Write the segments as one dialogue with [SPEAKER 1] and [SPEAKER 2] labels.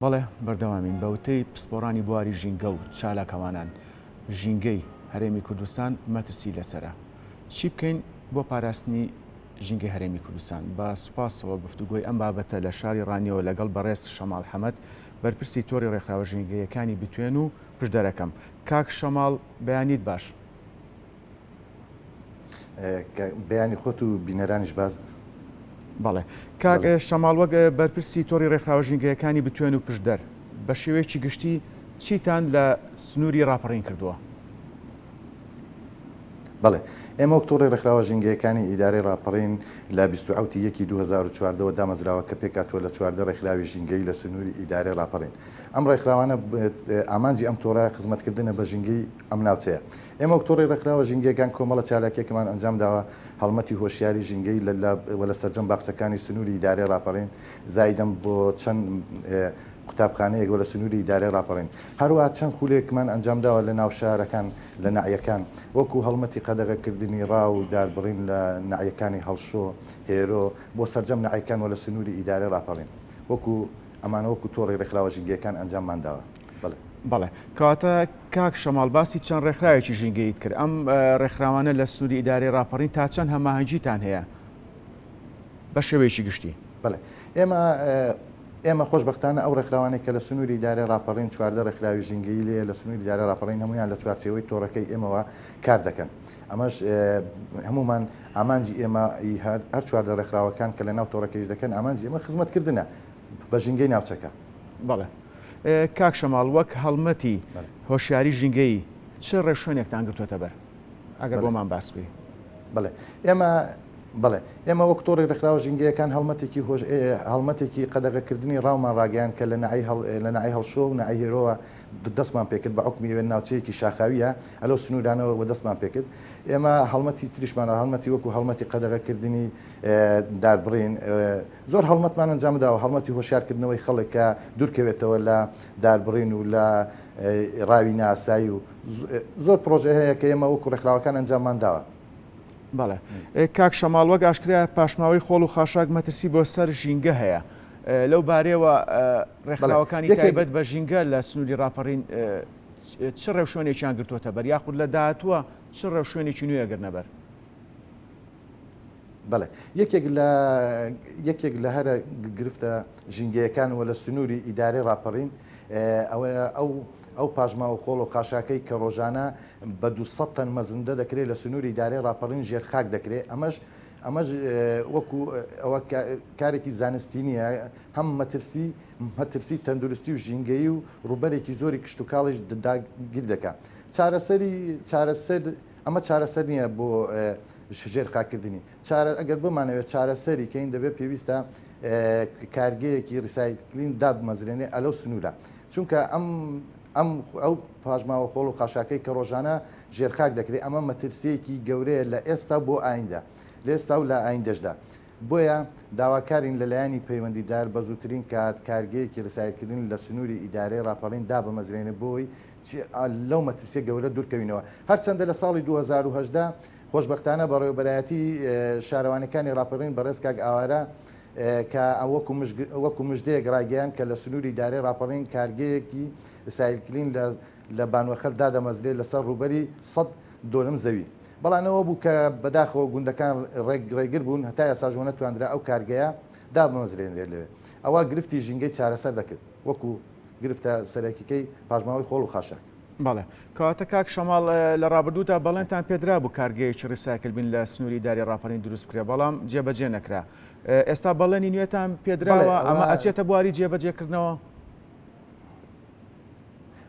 [SPEAKER 1] بەڵێ بەردەوامین، بە وتەی پسپۆڕانی بواری ژینگە و چالاکەوانان، ژینگەی هەرێمی کوردستان مەترسی لەسەرە. چی بکەین بۆ پاراستنی ژینگەی هەرێمی کوردستان؟ بە سوپاسەوە گفتوگۆی ئەم بابەتە لە شاری ڕانیەوە لەگەڵ بەڕێز شەماڵ حەمەد، بەرپرسی تۆڕی ڕێکخراوە ژینگەییەکانی بتوێن و پشدەرەکەم. کاک شەماڵ بەیانیت باش.
[SPEAKER 2] بەیانی خۆت و بینەرانیش باز.
[SPEAKER 1] بەڵێ کاک شەماڵ وەک بەرپرسی تۆڕی ڕێکخراوە ژینگەیەکانی بتوێن و پشدەر بە شێوەیەکی گشتی چیتان لە سنووری ڕاپەڕین کردووە؟
[SPEAKER 2] بەڵێ ئێمە وەک تۆڕی ڕێکخراوە ژینگەیەکانی ئیدارەی ڕاپەڕین لە 27 یەکی 2014 وە دامەزراوە کە پێکهاتووە لە 14 ڕێکخراوی ژینگەیی لە سنووری ئیدارەی ڕاپەڕین ئەم ڕێکخراوانە ئامانجی ئەم تۆڕە خزمەتکردنە بە ژینگەی ئەم ناوچەیە. ئێمە وەک تۆڕی ڕێکخراوە ژینگەیەکان کۆمەڵە چالاکییەکمان ئەنجامداوە، هەڵمەتی هۆشیاری ژینگەیی لە لە و لە سەرجەم باخچەکانی سنووری ئیدارەی ڕاپەڕین، زائیدەن بۆ چەند قوتابخانەیەک و لە سنووری ئیدارەی ڕاپەڕین. هەروەها چەند خولێکمان ئەنجامداوە لە ناو شارەکان لە ناحیەکان، وەکو هەڵمەتی قەدەغەکردنی ڕاو و داربڕین لە ناحیەکانی هەڵشۆ، هێرۆ، بۆ سەرجەم ناحیەکان و لە سنووری ئیدارەی ڕاپەڕین. وەکو ئەمانە وەکو تۆڕی ڕێکخراوە ژینگەیەکان ئەنجاممان داوە. بەڵێ.
[SPEAKER 1] بەڵێ. کەواتە کاک شەماڵ باسی چەند ڕێکخراوێکی ژینگەییت کرد، ئەم ڕێکخراوانە لە سنووری ئیدارەی ڕاپەڕین تا چەند هەماهەنگیتان هەیە بە شێوەیەکی گشتی؟
[SPEAKER 2] بەڵێ. ئێمە ئێمە خۆشبەختانە ئەو ڕێکخراوانەی کە لە سنووری ئیدارەی ڕاپەڕین 14 ڕێکخراوی ژینگەیی لێیە لە سنووری ئیدارەی ڕاپەڕین هەموویان لە چوارچێوەی تۆڕەکەی ئێمەوە کار دەکەن. ئەمەش هەموومان ئامانجی ئێمە هەر 14 ڕێکخراوەکان کە لە ناو تۆڕەکەیش دەکەن ئامانجی ئێمە خزمەتکردنە بە ژینگەی ناوچەکە.
[SPEAKER 1] بەڵێ. کاک شەماڵ وەک هەڵمەتی هۆشیاری ژینگەیی چ ڕێوشوێنێکتان گرتووەتە بەر؟ ئەگەر بۆمان باس بکەی.
[SPEAKER 2] بەڵێ ئێمە بەڵێ ئێمە وەک تۆڕی ڕێکخراوە ژینگەیەکان هەڵمەتێکی هۆش هەڵمەتێکی قەدەغەکردنی ڕاومان ڕاگەیاند کە لە ناحیەی هەڵ لە ناحیەی هەڵشۆ و ناحیەی هێرۆوە دەستمان پێکرد بە حوکمی ئەوێ ناوچەیەکی شاخاوییە ئەلەو سنوورانەوە وە دەستمان پێکرد ئێمە هەڵمەتی تریشمان هەڵمەتی وەکو هەڵمەتی قەدەغەکردنی داربڕین زۆر هەڵمەتمان ئەنجامداوە، هەڵمەتی هۆشیارکردنەوەی خەڵک کە دوورکەوێتەوە لە داربڕین و لە ڕاوی نائاسایی و زۆر پڕۆژە هەیە کە ئێمە وەکو ڕێکخراوەکان ئەنجاممان داوە.
[SPEAKER 1] بەڵێ کاک شەماڵ وەک ئاشکرایە پاشماوەی خۆڵ و خاشاک مەترسی بۆ سەر ژینگە هەیە لەو بارەیەوە ڕێکخراوەکانی تایبەت بە ژینگە لە سنووری ڕاپەڕین چ ڕێوشوێنێکیان گرتووەتە بەر یاخود لە داهاتووە چ ڕێوشوێنێکی نوێ ئەگرنە بەر؟
[SPEAKER 2] بەڵێ یەکێک لە یەکێک لە هەرە گرفتە ژینگەیەکان و لە سنووری ئیدارەی ڕاپەڕین ئەوەیە ئەو ئەو پاشماوە خۆڵ و خاشاکەی کە ڕۆژانە بە 200 تەن مەزندە دەکرێت لە سنووری ئیدارەی ڕاپەڕین ژێرخاک دەکرێت ئەمەش ئەمەش وەکو ئەوە کارێکی زانستی نییە هەم مەترسی مەترسی تەندروستی و ژینگەیی و ڕووبەرێکی زۆری کشتتوکاڵیش داگیر دەکات چارەسەری چارەسەر ئەمە چارەسەر نییە بۆ ژێرخاکردنی چارە ئەگەر بمانەوێت چارەسەری کەین دەبێت پێویستە کارگەیەکی recycling دابمەزرێنێ ئەلەو سنوورە چونکە ئەم ئەم ئەو پاشماوە خۆڵ و خاشاکەی کە ڕۆژانە ژێرخاک دەکرێت ئەمە مەترسیەکی گەورەیە لە ئێستا بۆ ئایندە لە ئێستا و لە ئایندەشدا بۆیە داواکارین لە لایەنی پەیوەندیدار بە زووترین کات کارگەیەکی ڕیسایکلین لە سنووری ئیدارەی ڕاپەڕین دابمەزرێنێ بۆی لەو مەترسیە گەورە دوورکەوینەوە. هەرچەندە لە ساڵی 2018 خۆشبەختانە بەڕێوەبەرایەتی شارەوانیەکانی ڕاپەڕین بەڕێز کاک ئاوارە کە وەکو مژدەیەک ڕایگەیاند کە لە سنووری ئیدارەی ڕاپەڕین کارگەیەکی recycling لە لە بانوەخەل دادەمەزرێت لەسەر ڕووبەری 100 دۆنم زەوی. بەڵام ئەوە بوو کە بەداخەوە گوندەکان ڕێگر بوون هەتا ئێستاش وە نەتواندرا ئەو کارگەیە دابمەزرێنرێت لەوێ. ئەوە گرفتی ژینگەی چارەسەر دەکرد وەکو گرفتە سەرەکیکەی پاشماوەی خۆڵ و خاشاک.
[SPEAKER 1] بەڵێ. کەواتە کاک شەماڵ لە ڕابردوودا بەڵێنتان پێدرابوو کارگەیەکی recycle bin لە سنووری ئیدارەی ڕاپەڕین دروست بکرێت، بەڵام جێبەجێ نەکرا. ئێستا بەڵێنی نوێتان پێدراوە، ئەمە ئەچێتە بواری جێبەجێکردنەوە؟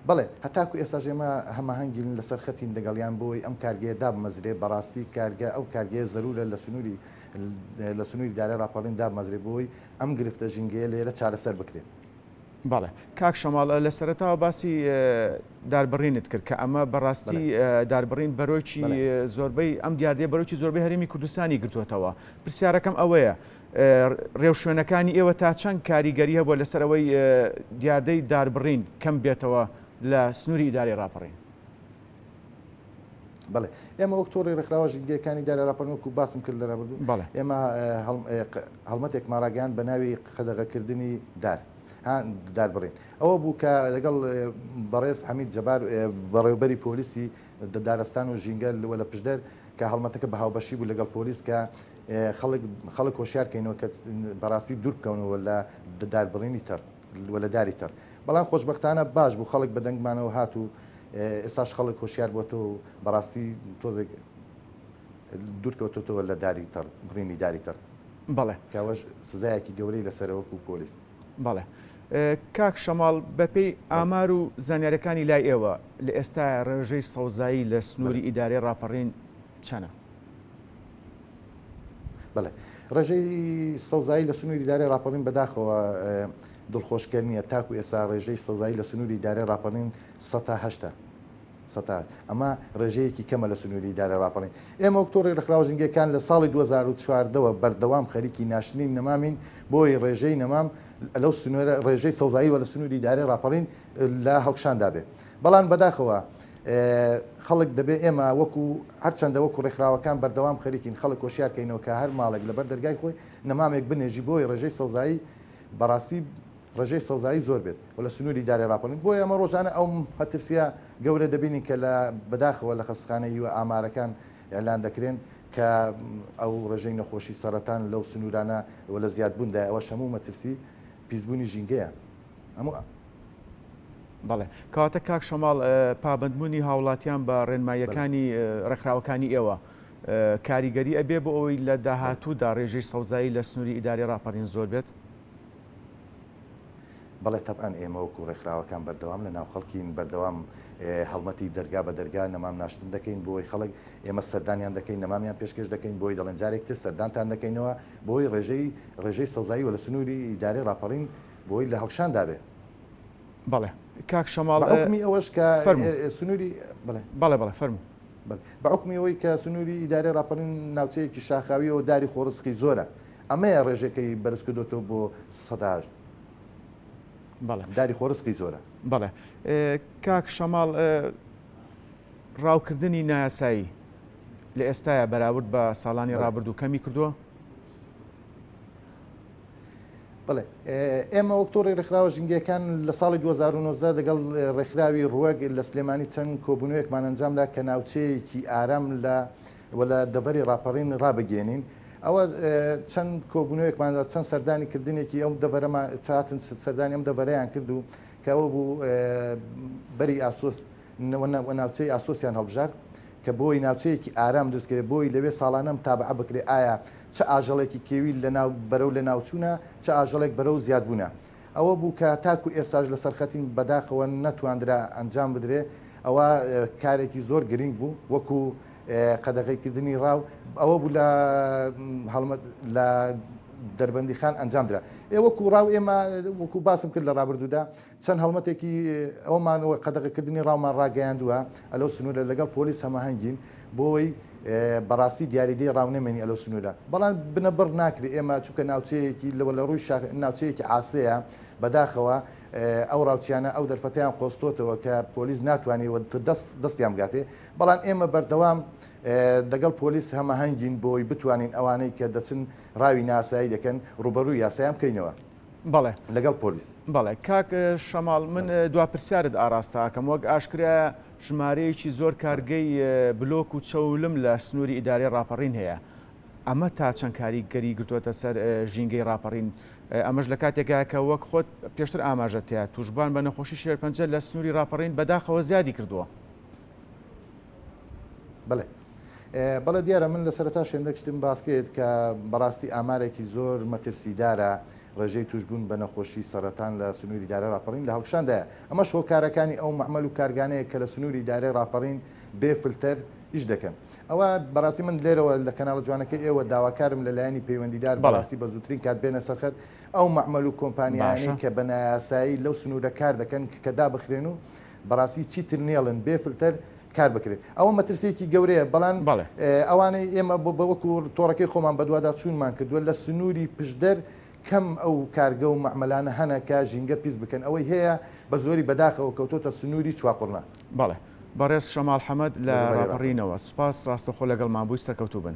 [SPEAKER 2] بەڵێ، هەتاکو ئێستاش ئێمە هەماهەنگین لەسەر خەتین لەگەڵیان بۆی ئەم کارگەیە دابمەزرێ، بەڕاستی کارگە ئەو کارگەیە زەرورە لە سنووری لە سنووری ئیدارەی ڕاپەڕین دابمەزرێ بۆی ئەم گرفتە ژینگەیە لێرە چارەسەر بکرێت.
[SPEAKER 1] بەڵێ کاک شەماڵ لە سەرەتاوە باسی داربڕینت کرد کە ئەمە بەڕاستی داربڕین بەرۆکی زۆربەی ئەم دیاردەیە بەرۆکی زۆربەی هەرێمی کوردستانی گرتووەتەوە پرسیارەکەم ئەوەیە ڕێوشوێنەکانی ئێوە تا چەند کاریگەری هەبووە لەسەر ئەوەی دیاردەی داربڕین کەم بێتەوە لە سنووری ئیدارەی ڕاپەڕین؟
[SPEAKER 2] بەڵێ ئێمە وەک تۆڕی ڕێکخراوە ژینگەیەکانی دارە ڕاپەڕین وەکو باسم کرد لە ڕابردوو ئێمە هەڵمەتێکمان ڕاگەیاند بە ناوی قەدەغەکردنی دار. ها داربڕین. ئەوە بوو کە لەگەڵ بەڕێز حەمید جەبار بەڕێوبەری پۆلیسی دارستان و ژینگە و لە پشدەر کە هەڵمەتەکە بە هاوبەشی بوو لەگەڵ پۆلیس کە خەڵک خەڵک هۆشیار کەینەوە کە بەڕاستی دوور بکەونەوە لە داربڕینی تەڕ و لە داری تەڕ. بەڵام خۆشبەختانە باش بوو خەڵک بە دەنگمانەوە هات و ئێستاش خەڵک هۆشیار بۆتەوە و بەڕاستی تۆزێک دوور کەوتۆتەوە لە داری تەڕ بڕینی داری تەڕ.
[SPEAKER 1] بەڵێ.
[SPEAKER 2] کە ئەوەش سزایەکی گەورەی لەسەرە وەکو پۆلیس.
[SPEAKER 1] بەڵێ. کاک شەماڵ بەپێی ئامار و زانیاریەکانی لای ئێوە لە ئێستایا ڕێژەی سەوزایی لە سنووری ئیدارەی ڕاپەڕین چەنە؟
[SPEAKER 2] بەڵێ. ڕێژەی سەوزایی لە سنووری ئیدارەی ڕاپەڕین بەداخەوە دڵخۆشکەر نییە تاکو ئێستا ڕێژەی سەوزایی لە سنووری ئیدارەی ڕاپەڕین سەتا هەشتە. سەتا ئەمە ڕێژەیەکی کەمە لە سنووری ئیدارەی ڕاپەڕین. ئێمە وەک تۆڕی ڕێکخراوە ژینگەیەکان لە ساڵی 2014 وە بەردەوام خەریکی ناشتنی نەمامین بۆی ڕێژەی نەمام لەو سنوورە ڕێژەی سەوزایی وە لە سنووری ئیدارەی ڕاپەڕین لە هەڵکشاندا بێ. بەڵام بەداخەوە خەڵک دەبێ ئێمە وەکو هەرچەندە وەکو ڕێکخراوەکان بەردەوام خەریکین خەڵک هۆشیار کەینەوە کە هەر ماڵێک لەبەر دەرگای خۆی نەمامێک بنێژی بۆی ڕێژەی سەوزایی بەڕاستی ڕێژەی سەوزایی زۆر بێت و لە سنووری دارای ڕاپەڕین بۆیە ئەمە ڕۆژانە ئەو مەترسیە گەورە دەبینین کە لە بەداخەوە لە خەستخانەی هیوا ئامارەکان ئیعلان دەکرێن کە ئەو ڕێژەی نەخۆشی سەرەتان لەو سنوورانە و لە زیادبووندایە ئەوەش هەموو مەترسی پیسبوونی ژینگەیە هەموو
[SPEAKER 1] بەڵێ کەواتە کاک شەماڵ پابەندبوونی هاوڵاتیان بە ڕێنماییەکانی ڕێکخراوەکانی ئێوە کاریگەری ئەبێ بۆ ئەوەی لە داهاتوودا ڕێژەی سەوزایی لە سنووری ئیداری ڕاپەڕین زۆر بێت؟
[SPEAKER 2] بەڵێ تەبعەن ئێمە وەکو ڕێکخراوەکان بەردەوام لە ناو خەڵکین، بەردەوام هەڵمەتی دەرگا بە دەرگا نەمام ناشتن دەکەین بۆی خەڵک ئێمە سەردانیان دەکەین نەمامیان پێشکێش دەکەین بۆی دەڵێن جارێک تر سەردانتان دەکەینەوە بۆی ڕێژەی ڕێژەی سەوزایی وە لە سنووری ئیدارەی ڕاپەڕین بۆی لە هەڵکشاندا بێ.
[SPEAKER 1] بەڵێ کاک شەماڵ
[SPEAKER 2] بە حوکمی ئەوەش کە سنووری
[SPEAKER 1] بەڵێ بەڵێ بەڵێ فەرموو.
[SPEAKER 2] بە حوکمی ئەوەی کە سنووری ئیدارەی ڕاپەڕین ناوچەیەکی شاخاوییە و داری خۆڕسقی زۆرە ئەمەیە ڕێژەکەی بەرز کردۆتەوە بۆ 8%.
[SPEAKER 1] بەڵێ.
[SPEAKER 2] داری خۆڕسقی زۆرە.
[SPEAKER 1] بەڵێ کاک شەماڵ ڕاوکردنی نایاسایی لە ئێستایا بەراورد بە ساڵانی ڕابردوو کەمی کردووە؟
[SPEAKER 2] بەڵێ ئێمە وەک تۆڕی ڕێکخراوە ژینگەیەکان لە ساڵی 2019 لەگەڵ ڕێکخراوی ڕوەگ لە سلێمانی چەند کۆبوونەوەیەکمان ئەنجامدا کە ناوچەیەکی ئارام لە و لە دەڤەری ڕاپەڕین ڕابگەیەنین ئەوە چەند کۆبوونەوەیەکمان چەند سەردانی کردنێکی ئەم دەڤەرەمان چاتن سەردانی ئەم دەڤەرەیان کرد و کە ئەوە بوو بەری ئاسۆس و ناوچەی ئاسۆسیان هەڵبژارد کە بۆی ناوچەیەکی ئارام دروست کرێ بۆی لەوێ ساڵانە متابعە بکرێ ئایا چ ئاژەڵێکی کێوی لەناو بەرەو لەناوچوونە چ ئاژەڵێک بەرەو زیادبوونە ئەوە بوو کە تاکو ئێستاش لەسەر خەتین بەداخەوە نەتواندرا ئەنجام بدرێ ئەوە کارێکی زۆر گرنگ بوو وەکو قەدەغەی کردنی ڕاو ئەوە بوو لە هەڵمەت لە دەربەندی خان ئەنجام درا ئێ وەکو ڕاو ئێمە وەکو باسم کرد لە ڕابردوودا چەند هەڵمەتێکی ئەومان و قەدەغەکردنی ڕاومان ڕاگەیاندووە ئەلەو سنوورە لەگەڵ پۆلیس هەماهەنگین بۆی بەڕاستی دیاریدەی ڕاو نەمێنی ئەلەو سنوورە بەڵام بنەبڕ ناکرێ ئێمە چونکە ناوچەیەکی لەوە لە ڕووی شاخ ناوچەیەکی عاسەیە بەداخەوە ئەو ڕاوچیانە ئەو دەرفەتیان قۆستۆتەوە کە پۆلیس ناتوانێت دەست دەستیان بگاتێ بەڵام ئێمە بەردەوام دەگەڵ پۆلیس هەماهەنگین بۆی بتوانین ئەوانەی کە دەچن ڕاوی ناسایی دەکەن ڕوبەروی یاسایان بکەینەوە.
[SPEAKER 1] بەڵێ.
[SPEAKER 2] لەگەڵ پۆلیس.
[SPEAKER 1] بەڵێ کاک شەماڵ من دوا پرسیارت ئاراستە ئەکەم وەک ئاشکرایە ژمارەیەکی زۆر کارگەی بلۆک و چەولم لە سنووری ئیدارەی ڕاپەڕین هەیە ئەمە تا چەند کاریگەری گرتووەتە سەر ژینگەی ڕاپەڕین ئەمەش لە کاتێکا کە وەک خۆت پێشتر ئاماژەت تیا تووشبووان بە نەخۆشی شێرپەنجە لە سنووری ڕاپەڕین بەداخەوە زیادی کردووە.
[SPEAKER 2] بەڵێ. بەڵێ دیارە من لە سەرەتا شێندەک شتم باس کرد کە بەڕاستی ئامارێکی زۆر مەترسیدارە ڕێژەی توشبوون بە نەخۆشی سەرەتان لە سنووری دارە ڕاپەڕین لە هەڵکشاندایە ئەمەش هۆکارەکانی ئەو مەعمەل و کارگانەیە کە لە سنووری دارەی ڕاپەڕین بێ فلتەر ئیش دەکەن ئەوە بەڕاستی من لێرەوە لە کەناڵە جوانەکەی ئێوە داواکارم لە لایەنی پەیوەندیدار بەڕاستی بە زووترین کات بێنە سەرخەت ئەو مەعمەل و کۆمپانیانەی کە بە نایاسایی لەو سنوورە کار دەکەن کە دابخرێن و بەڕاستی چیتر نێڵن بێ فلتەر کار بکرێت ئەوە مەترسیەکی گەورەیە بەڵام ئەوانەی ئێمە بۆ بەوەکو تۆڕەکەی خۆمان بەدوادا چوونمان کردووە لە سنووری پشدەر کەم ئەو کارگە و مەعمەلانە هەنە کە ژینگە پیس بکەن ئەوەی هەیە بە زۆری بەداخەوە کەوتۆتە سنووری چواقوڕنە.
[SPEAKER 1] بەڵێ بەڕێز شەماڵ حەمەد لە ڕاپەڕینەوە سوپاس ڕاستەخۆ لەگەڵمان بووی سەرکەوتوو بن.